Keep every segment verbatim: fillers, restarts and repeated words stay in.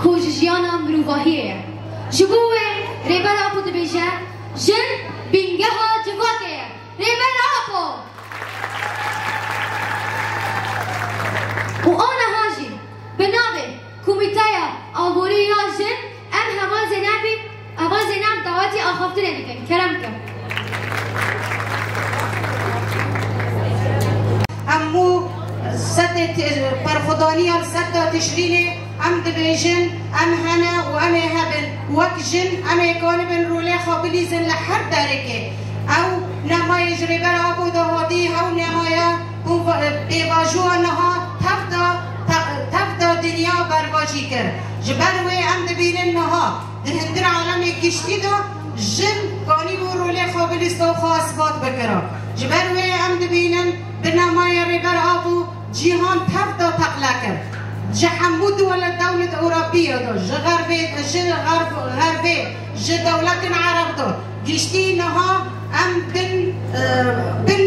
ku ji jiyana mirovahiyê ye. Ji bo wê Rêber Apo dibêje, jin bîngeha civakê ye. Rêber Apo! Û aniha jî bi navê Komîteya Aborî ya Jin em heval Zeynebî, heval Zeyneb dawetî axaftinê dikin. Kerem bikin. Hemû sedê ti-, berxwedaniya li sedda Tişrînê em dibêjin, em hene û em ê hebin. Wek jin em ê kanibin rolê xwe bilîzin li her derekê. Ew nemayê ji Rêber Apo de hatî, ew nemaya pêvajoya niha tev da, te-, tev da dinya bervajî kir. Ji ber wê em dibînin niha di hundir alemê giştî de jin kanîbû rolê xwe bilîzin û xwe isbat bikirin. Ji ber wê em dibînin bi nemayê Rêber Apo cîhan tev da teqle kir. Ji hemû dewlet, dewlet Ewropiya de, ji xerbê, ji xerb-, xerbê, ji dewletên Ereb de, giştî niha em bin, e, bin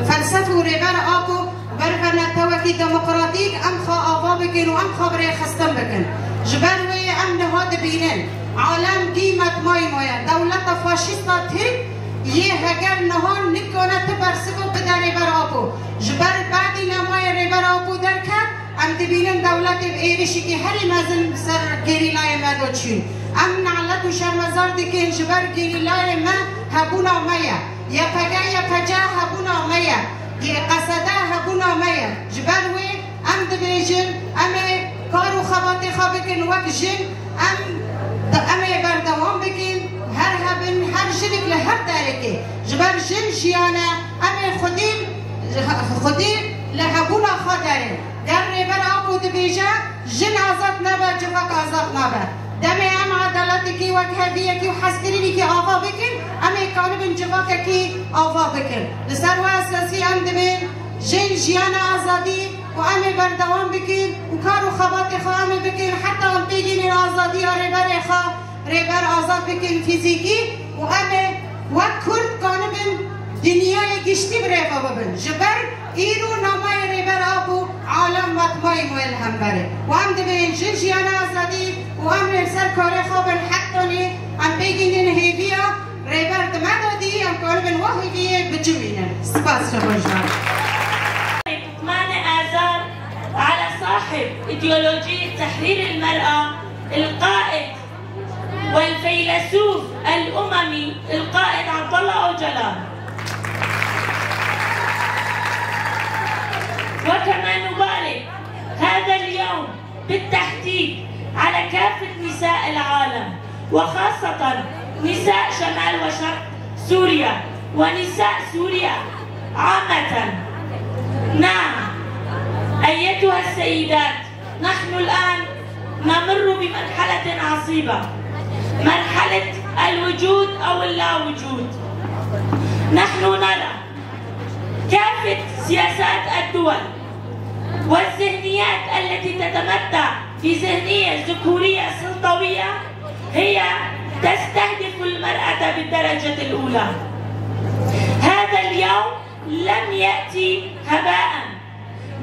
felsef û Rêber Apo ber ve netewekî demokratîk em xwe ava bikin û em xwe bi rêxistin bikin. Ji ber wê em niha dibînin, alem gî metmayî maye. Dewleta faşîsta Tirk yê heger niha nikane ti bersiva bide Rêber Apo. Ji ber badî nemayê Rêber Apo derket, em dibînin dewletê bi êrişekî herî mezin li ser gerîlayê me de çûn. Em nelet û şermezar dikin ji ber gerîlayê me hebûna me ye. Y P G, Y P C hebûna me ye. G-, Q S D hebûna me ye. Ji ber wê em dibêjin, em ê kar û xebatê xwe bikin wek jin, em, em ê berdewam bikin, her hebin, her jinik li her derekê. Ji ber jin jiyan e, em ê xwedî, xwedî li hebûna xwe derin. Ger Rêber Apo dibêje, jin azad nebe, civak azad nabe. Demê em edaletekî, wekheviyekî û hezkirinekî ava bikin, em ê kanibin civakekî ava bikin. Li ser wê esasî em dibên jin jiyana azadî û em ê berdewam bikin û kar û xebatê xwe em ê bikin heta em têgihînin azadiya rêberê xwe. Rêber azad bikin fîzîkî û em ê wek Kurd kanibin dinyayê giştî bi rê ve bibin. Ji ber îro namayê Rêber Apo alem matmayî maye li hemberê. Û em dibên jin jiyana azadî û em ê li ser karê xwe bin hetanî em bêgînin hêviya Rêber di me de dî, em kanibin wê hêviyê bicivînin. Spas ji bo jin. مانع آزار على صاحب إيديولوجية تحرير المرأة القائد والفيلسوف الأممي القائد عبد الله أوجلان. وكما نبارك هذا اليوم بالتحديد على كافة نساء العالم، وخاصة نساء شمال وشرق سوريا ونساء سوريا عامة. نعم، أيتها السيدات، نحن الآن نمر بمرحلة عصيبة، مرحلة الوجود أو اللا وجود. نحن نرى كافة سياسات الدول والذهنيات التي تتمتع بذهنية ذكورية سلطوية هي تستهدف المرأة بالدرجة الأولى. هذا اليوم لم يأتي هباء،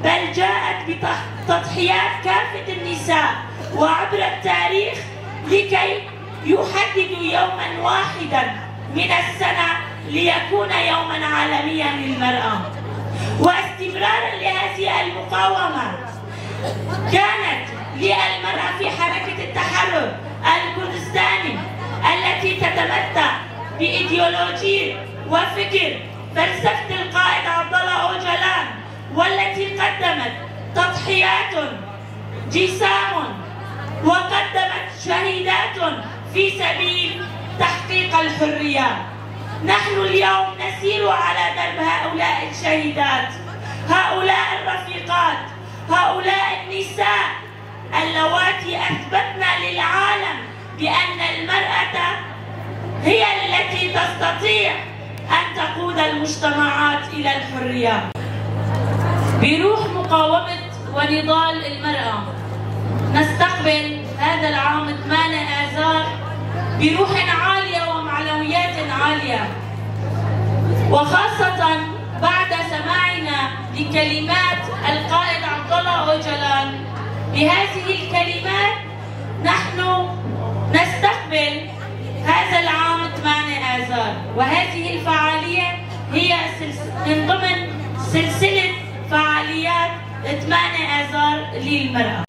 بل جاءت بتضحيات كافة النساء وعبر التاريخ لكي يحددوا يوما واحدا من السنة ليكون يوما عالميا للمرأة. واستمرارا لهذه المقاومة، كانت للمرأة في حركة التحرر الكردستاني التي تتمتع بإيديولوجية وفكر فلسفة القائد عبد الله أوجلان، والتي قدمت تضحيات جسام وقدمت شهيدات في سبيل تحقيق الحرية. نحن اليوم نسير على درب هؤلاء الشهيدات، هؤلاء الرفيقات، هؤلاء النساء اللواتي أثبتن للعالم بأن المرأة هي التي تستطيع أن تقود المجتمعات إلى الحرية. بروح مقاومة ونضال المرأة، نستقبل هذا العام ثمانية آذار بروح عالية ومعنويات عالية، وخاصة بعد سماعنا لكلمات القائد عبد الله أوجلان بهذه الكلمات نحن نستقبل هذا العام ثمانية آذار، وهذه الفعالية هي سلس-، من ضمن سلسلة فعاليات ثمانية آذار للمرأة.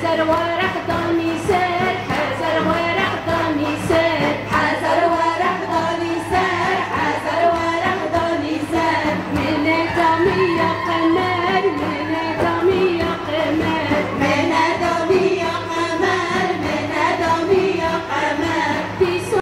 Hezar weraq danî ser, hezar weraq danî ser, hezar weraq danî ser, hezar weraq danî ser. Mene damiya qemer, mene damiya qemer, mene damiya qemer, mene damiya qemer. Dîsa